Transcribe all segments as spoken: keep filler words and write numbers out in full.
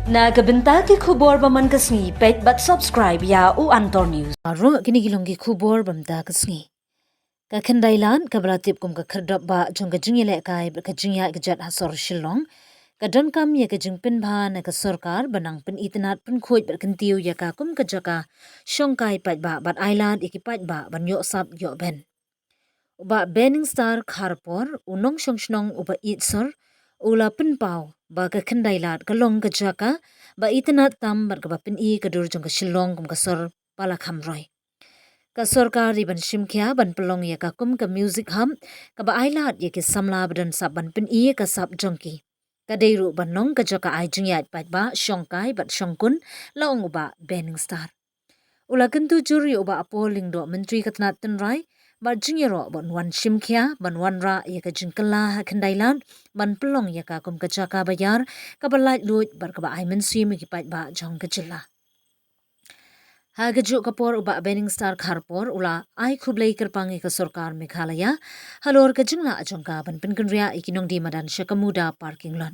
Na ka bynta ki khubor ba man ka sngi, peit bad subscribe ïa u Antor News. Aro kine ki long ki khubor ba mynta ka sngi. Ka khyndai lad kaba la tip kum ka khyrdop ba jong ka jingïalehkai bad ka jingïaid ka jait ha sor Shillong ka donkam ïa ka jingpynbha na ka sorkar ba nang pynitynnad pynkhuid bad kyntiew ïa ka kum ka jaka shongkai paidbah bad ailad ïa ki paidbah ban ïoh sap ïoh bein. U Bah Benningstar Kharpor, u nongshong shnong uba ïeit sor, u la pynpaw ba ka khyndai lad ka long ka jaka ba itynnad tam bad kaba pyni ka dur jong ka Shillong kum ka sor ba la kham roi. Ka sorkar dei ban shim khia ban pynlong ïa ka kum ka music hub kaba ailad ïa ki samla ba don sap ban pyni ïa ka sap jong ki. Ka dei ruh ban long ka jaka ai jingïaid paidbah, shongkai bad shongkun, la ong u Bah Benningstar. U la kyntu jur ïa u Bah Apo Lyngdoh, Myntri ka tnat tynrai bad jingïaroh ban wan shim khia ban wanrah ïa ka jingkylla ha khyndai lad ban pynlong ïa ka kum ka jaka ba ïar, kaba laitluid bad kaba ai mynsiem ïa ki paidbah jong ka jylla. Ha kajuh ka por u Bah Benningstar Kharpor u la ai khublei kyrpang ïa ka sorkar Meghalaya halor ka jinglah jong ka ban pynkynriah ïa ki nongdie madan sha ka Muda parking lot.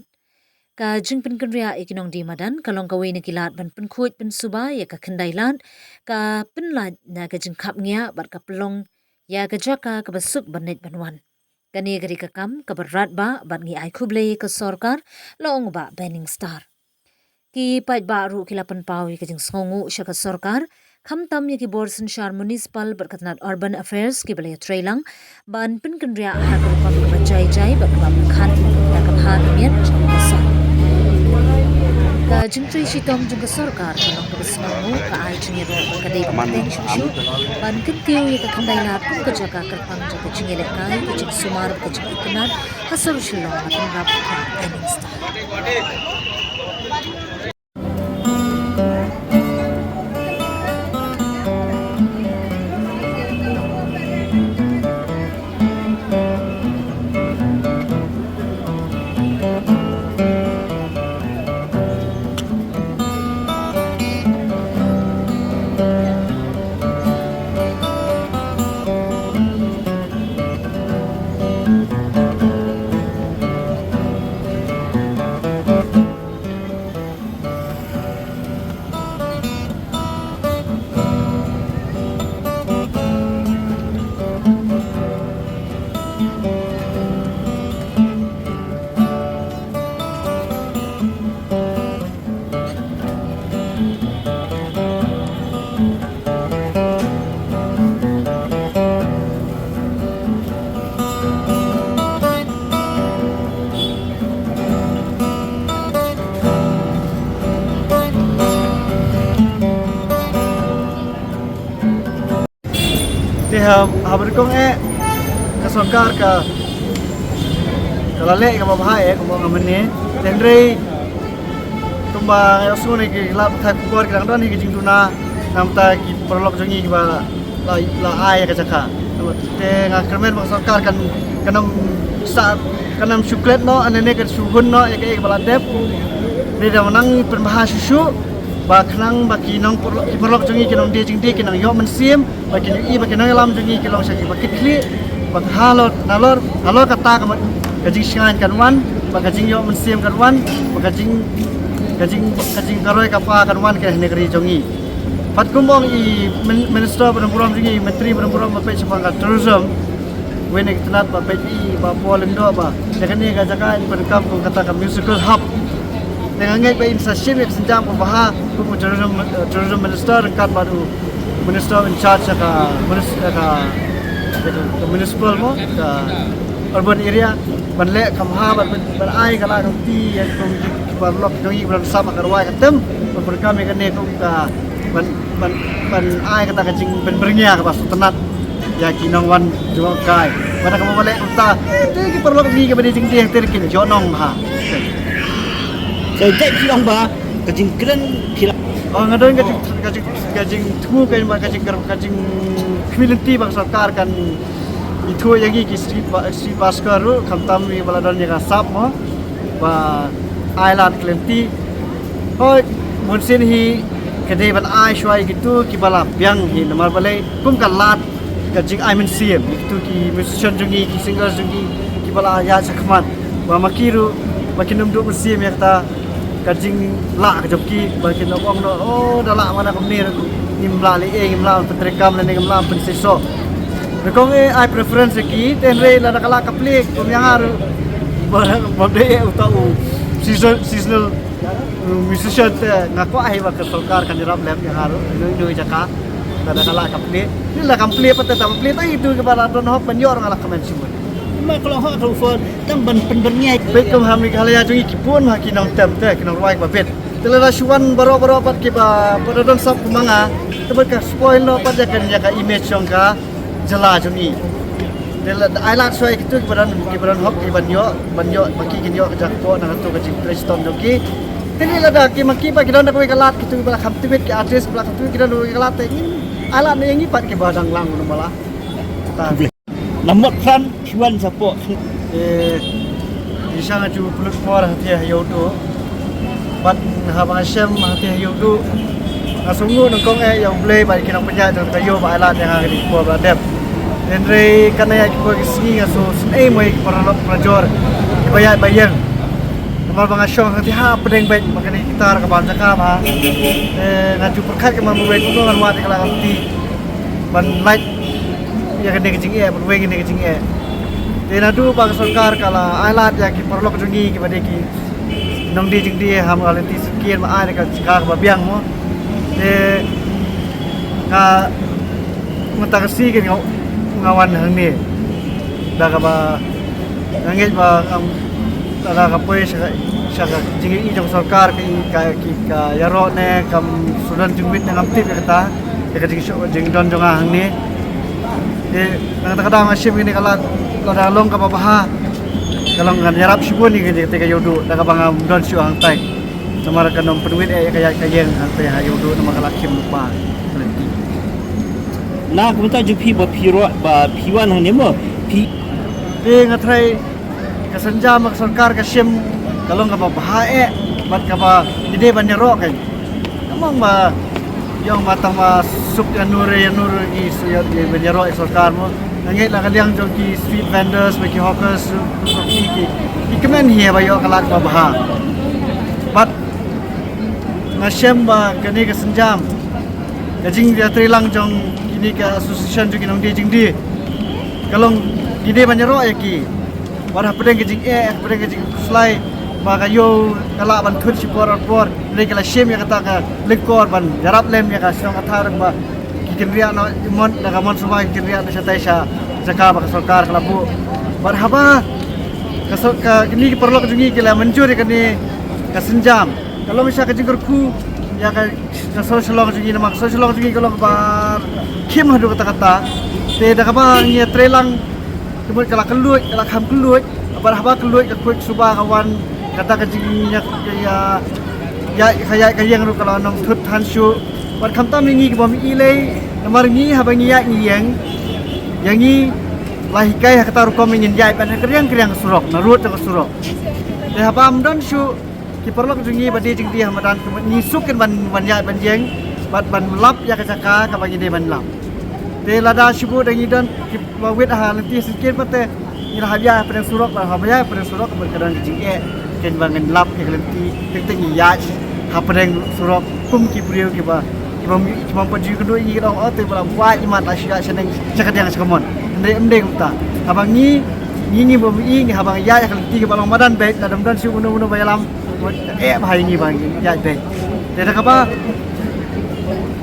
Ka jingpynkynriah ïa ki nongdie madan ka long kawei na ki lad ban pynkhuid pynsuba ïa ka khyndai lad, ka pynlait na ka jingkhapngiah bad ka pynlong ïa ka jaka kaba suk ban leit ban wan. Kane ka dei ka kam kaba radbah bad ngi ai khublei ïa ka sorkar, la ong u Bah Benningstar. Ki paidbah ruh ki la pynpaw ïa ka jingsngewnguh sha ka sorkar, khamtam ïa ki bor synshar municipal bad ka tnat Urban Affairs kiba la ïatreilang ban pynkynriah ha ka rukom kaba jai jai bad kaba pyrkhat ïa ka bha ka miat jong ka sor. Ka jingtrei shitom jong ka sorkar ka long kaba sngewnguh, ka ai jingïaroh bad ka dei ban teng shuh shuh ban kyntiew ïa ka khyndai lad kum ka jaka kyrpang jong ka jingïalehkai, ka jingsumar, ka jingitynnad ha sor Shillong, la pynrap u Bah Benningstar. Te ha, ha ba nyngkong eh ka sorkar ka, ka la leh kaba bha eh kumba nga mynne. Te hynrei kumba nga ïohsngew na ki lad pathai khubor ki dang don hi ka jingduna namar ki paralok jong ngi kiba la, la ai ka jaka. Te nga kyrmen ba ka sorkar kan, kan ym sa, kan ym shu klet noh, ane ne kan shu hun noh ïa kaei kaba la dep. Dei da nang pynbha shuh shuh ba khnang ba ki nong paralok, ki paralok jong ngi, ki nongdie jingdie ki nang ïoh mynsiem, ba kin ïohi ba ki nongïalam jong ngi ki long sha kiba kit khlieh. Ba halor, nalor, halor kata ka mut ka jingshngaiñ kan wan, ba ka jingïoh mynsiem kan wan, ba ka jing, ka jing, ka jingkaroi kaba kan wan ka ha kane ka ri jong ngi. Bad kumba ong i min-, minister ba don burom jong ngi, myntri ba don burom ba peit shaphang ka tourism, wei na ka tnat ba peit i Bah Apo Lyngdoh ba ïa kane ka jaka in pyndonkam kum kata ka musical hub. Te nga ngeit ba in sa shim ïa ka sienjam kaba bha kum u tourism, eh, tourism minister ryngkat bad u minister in charge ka munis-, eh, ka, ka, ka municipal mo, ka urban area, ban leh kaba bha, ban, ban ai ka la ka ti ïa kum ki paralok jong ngi ban sap ha ka rwai ka tem, ban pyndonkam ïa kane kum ka ban, ban, ban ai kata ka jingbynryngia kaba sngewtynnat ïa ki nongwan jngohkai. Bad kaba balei kumta, te ki paralok ngi kiba die jingdie te kin ïoh nong ha. Te te ki ong ba ka jingkren ki la. Oh, nga don ka jing, ka jing, ka jingthmu ka, ka jing, ka jingkhmih lynti ba ka sorkar kan ithuh ïa ngi ki street ba, street busker ruh, khamtam ïa ba la don ïa ka sap mo. Ba ai lad klet lynti. Hooid, bunsien hi ka dei ban ai shuwa ïa kito kiba la biang hi namar balei kum ka lad ka jingai mynsiem ïa kito ki musician jong ngi, ki singers jong ngi kiba la ïaid shakhmat. Ba ma ki ruh ba kin ym duh mynsiem ïa kata Ka jinglah ka jong ki ba kin ong noh, oh, da lah mana kumne, ngim lah leh, eh, ngim lah pyntreikam lane ngim lah pynseso. Nyngkong eh ai preference ïa ki, te hynrei lada ka lah ka plie kum ïa nga ruh, ba, ba dei eh uta u season, seasonal, uh, musician, te nga kwah hi ba ka sorkar kan ïarap lem ïa nga ruh, ino ino i jaka. Lada ka lah ka plie, ni la kam plie pat, te tam plie, te itu kiba la don hok ban ïoh nga la kmen shibun. Ma ka long hok tu phone tang ban pynbyrngiai. Peit kum ha Meghalaya jong ngi ki bun ha ki nongtem te ki nongrwai ba bit. Te lada shu wan baroh baroh pat kiba, ba da don sap kum ma nga, te bad ka spoil noh pat ïa ka, ïa ka image jong ka jylla jong ngi. Te lada ai lad shuwa ïa kitu kiba don, kiba don hok, kiban ïoh, ban ïoh ba ki kin ïoh ka jingkpoh na katu ka jingtrei shitom jong ki. Te ni lada ki ma ki ba ki don da kawei ka lad, kitu kiba la kham tbit, ki artist kiba la kham tbit, ki don da kawei ka lad, te ngin ai lad na ïa ngi pat kiba dang lang u nong ba la. Ta. Namot khan shuan sapo. Eh, i shang aju pulut por hati ha yodo. Bad haba nga shem hati ha yodo, nga sngew nyngkong eh ïa U Blei bad ki nongpynïaid jong ka ïoh ba ai lad ïa nga kane ka por ba dep. Hynrei kane ïa ki por ki sngi nga sngew sngew mo ïa ki paralok parajor kiba ïaid ba ïeng. Namar ba nga shong hati ha pdeng beit ba kane ki tar ka bam jaka ba. Eh, nga ju pyrkhat ka ma mawei kumno ngan wad ïa ka la ka ti ban lait ïa kane ka jingeh, ban weng ïa kane ka jingeh. Te naduh ba ka sorkar ka la ai lad ïa ki paralok jong ngi kiba dei ki nongdie jingdie ha Mawlynti Syngkien ba ai ka jaka kaba biang mo. Te nga mynta ka sngi kane nga, nga wan hangne da kaba nga ngeit ba ngam, lada ka poi sha ka, sha ka jingïohi jong ka sorkar ka, ka, ki, ka ïaroh ne kam shu don jingwit ne ngam tip ïa kata, ïa ka jingshoh jingdon jong nga hangne. Te na kata ka daw nga shim kane ka lad, lada long kaba bha, ka long kan ïarap shibun ïa kane ka, te ka ïoh duh da kaba ngam don shuh hangtai. Namar ka nong pynwit eh ïa ka ïaid ka ïeng hangtai ha ïoh duh namar ka la khim lypa ka lynti. Na kumta ju phi ba phi roh ba phi wan hangne mo phi. Te nga tharai ka sienjam ka sorkar ka shim ka long kaba bha eh bad kaba ngi dei ban ïaroh kein. Ka mong ba ïong ba tang ba suk ïa nur ïa nur ngi suk ïa ban ïaroh ïa sorkar mo. Nga ngeit la ka liang jong ki street vendors bad ki hawkers ki ki ki kmen hi ba ïoh ka lad ba bha. Bad nga shem ba kane ka sienjam ka jingïatreilang jong kine ka association jong ki nongdie jingdie ka long ngi dei ban ïaroh ïa ki. Bad hapdeng ka jingeh, hapdeng ka jingkhuslai ba ka ïoh ka lah ban thut shipor ar por, hynrei ka la shim ïa kata ka lyngkor ban ïarap lem ïa ka shnong ka thar ba ki kynriah noh, i mon da ka mon sumar ki kynriah noh shatai sha jaka ba ka sorkar ka la buh. Bad haba ka sor-, ka, kine ki paralok jong ngi ki la mynjur ïa kane ka sienjam, ka long sha ka jingkyrkhu ïa ka, ka sor Shillong jong ngi, namar ka sor Shillong jong ngi ka long kaba khim haduh katta katta. Te da kaba ngi ïatreilang, ka mut ka la kylluid, ka la kham kylluid. Bad haba kylluid ka khuid suba ka wan, kata ka jingïa, ka ïa, ïa, ka ïaid ka ïeng ruh ka la nym thut than shuh. Bad khamtam ïa ngi ki bym i lei, namar ngi haba ngi ïaid ngi ïeng, ïa ngi la hikai ha kata rukom ngin ïaid ban ha ka riang ka riang ka surok, na rud jong ka surok. Te haba ym don shuh ki paralok jong ngi ba die jingdie ha madan, ka mut ngi suk kin ban, ban ïaid ban ïeng bad ban lap ïa ka jaka kaba ngi dei ban lap. Te lada shu bud da ngi don kiba wit ha lynti Syngkien pat, te ngi la hap ïaid hapdeng surok, la hap ïaid hapdeng surok ka mut ka don ka jingeh, kin ba ngin lap ïa ka lynti, teng teng ngi ïaid hapdeng surok kum ki briew kiba, kiba, kiba ym pat ju ïakynduh ïa ngi, ki ong, oh, te ba la buaid ïa mat, la shu ïaid shaneng sha kadiang sha kamon. Hynrei ym dei kumta. Haba ngi, ngi, ngi bym i, ngi haba ngi ïaid ha ka lynti kaba long madan beit, lada ym don shuh uno uno ba ïalam, eh, bha ïa ngi ba ngi ïaid beit. Te da kaba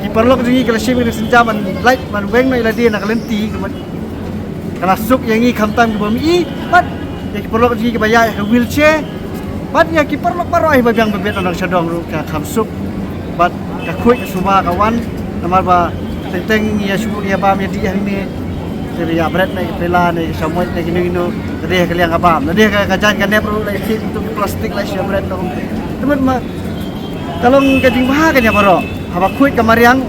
ki paralok jong ngi ki la shim ïa ka sienjam ban lait ban weng noh ïa lade na ka lynti, ka mut ka la suk ïa ngi khamtam ki bym i, bad ïa ki paralok jong ngi kiba ïaid ha ka wheelchair, bad ïa ki paralok baroh hi ba biang ba bit na nong sha dong ruh ka kham suk. Bad ka khuid ka suba ka wan, namar ba teng teng ïa shu ïa bam ïa dih hangne. Te ïa bret na ki pela na ki shamoit na kino kino, ka dei ka liang ka bam. Na dei ka, ka jaiñ ka nep ruh la ïa khih tu ki plastik la ïa bret na. Te mut ma ka long ka jingbha ka ïa baroh. Haba khuid ka mariang,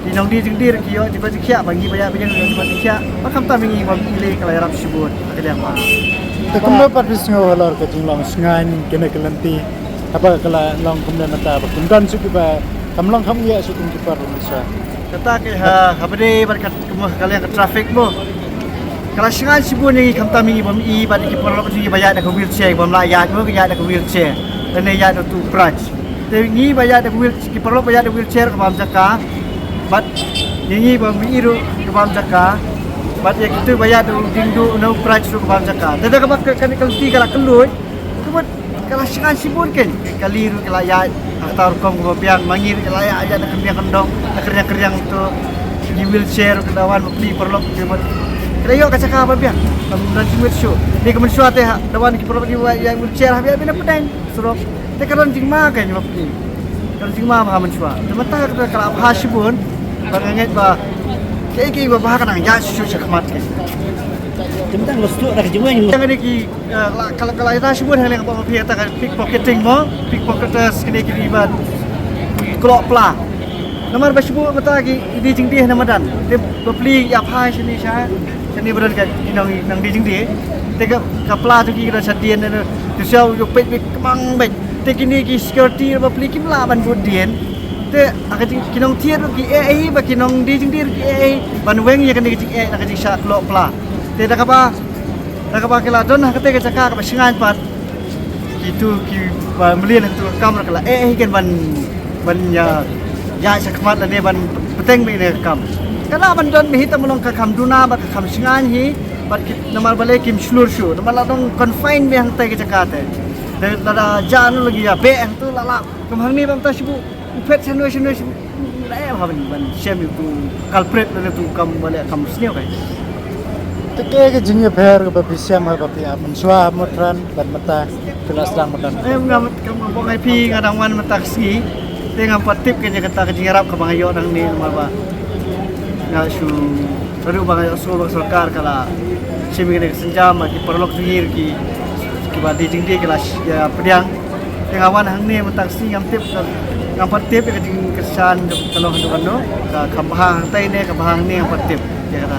ki nongdie jingdie ki ïoh jingkoit jingkhiah, ba ngi ba ïaid ba ïeng ïoh jingkoit jingkhiah. Ba khamtam ïa ngi ba ngi lei ka la ïarap shibun ka liang bha. Te kumno pat phi sngew halor ka jinglong shngaiñ kine ki lynti? Haba ka la long kumne mynta ba kim don shuh kiba, kam long kham ïa shuh kum ki por mynshwa. Kata ka ha, haba dei bad ka, ka mo, ka liang ka traffic mo. Ka la shngaiñ shibun ïa ngi khamtam ïa ngi bym i bad ïa ki paralok jong ngi ba ïaid da ka wheelchair, bym lah ïaid mo, ka ïaid da ka wheelchair. Lane ïaid da utu u prize. Te ngi ba ïaid da wheel, ki paralok ba ïaid da wheelchair ka bam jaka. Bad ngi ngi ba mih ruh ka bam jaka. Bad ïa kitu ba ïaid da u dieng duh na u prize ruh ka bam jaka. Te da kaba ka, kane ka lynti ka la kylluid. Ka mut ka la shngaiñ shibun kein. Kali ruh ka la ïaid ha kata ka rukom kaba biang, ma ngi ruh ka la ïaid, ïaid na ka biang kyndong, na ka riang ka riang tu. Ki wheelchair ruh ka la wan bapli paralok ki mut. Ka la ïoh ka jaka ba biang. Kam don jingmut shuh. Ni ka mynshuwa te ha, da wan ki paralok ki wan ïaid wheelchair ha biang bina pdeng surok. Te ka don jingma kein bapli. Ka don jingma bha mynshuwa. Te mynta ka la bha shibun. Ba nga ngeit ba kiei kiei ba bha ka nang ïaid shuh sha khmat kein. Te mynta nga sdang da ka jingweng. Nga dei ki Eh, ka la, ka la, ka la ïada shibun hangne kaba phi ïa kata ka pickpocketing mo, pickpocketers kine ki ba klok pla. Namar ba shibun mynta ki dei jingdie na madan. Te bapli ïa phai shane sha, shane ba don ka ki nong, nongdie jingdie. Te ka, ka pla tu ki don shadien ne, tu sha u peit peit kmang peit. Te kine ki security bapli kim lah ban bud dien. Te ha ka jing, ki nongthied ki eh eh ba ki nongdie jingdie ki eh eh ban weng ïa kane ka jingeh na ka jingshah klok pla. Te da kaba Da kaba ki la don ha kata ka jaka kaba shngaiñ pat. Kitu kiba mlien ha katu ka kam ruh ki la eh eh hi kein ban, ban ïa, ïa sha khmat lane ban bteng beit ïa ka kam. Ka lah ban don beit hi tang ba long ka kham duna bad ka kham shngaiñ hi bad ki, namar balei kim shlur shuh namar la don confine beit hangtai ka jaka te. Da, lada jan la ngi ïa beh hangtu la lah. Kum hangne ba mynta shu buh phet sha nui sha nui shu buh. La eh ban, ban shem ïa utu culprit lane utu kam ba leh kam sniew kai. Te kaei ka jingïapher kaba phi shem haba phi ap mynshuwa ha Mawtharan bad mynta phi la sdang mynta? Em, nga, kam, kam bong ai phi, nga dang wan mynta ka sngi. Te ngam pat tip ka jingkata ka jingïarap kaba nga ïoh nangne namar ba nga shu Haduh ba nga ïohsngew ba ka sorkar ka la shim ïa kane ka sienjam, ki paralok jong ngi ki, kiba die jingdie ki la sh-, ïa pdiang. Te nga wan hangne mynta ka sngi ngam tip, ngam pat tip ïa ka jingkyrshan ka long haduh katno, ka kham bha hangtai ne ka bha hangne ngam pat tip ïa kata.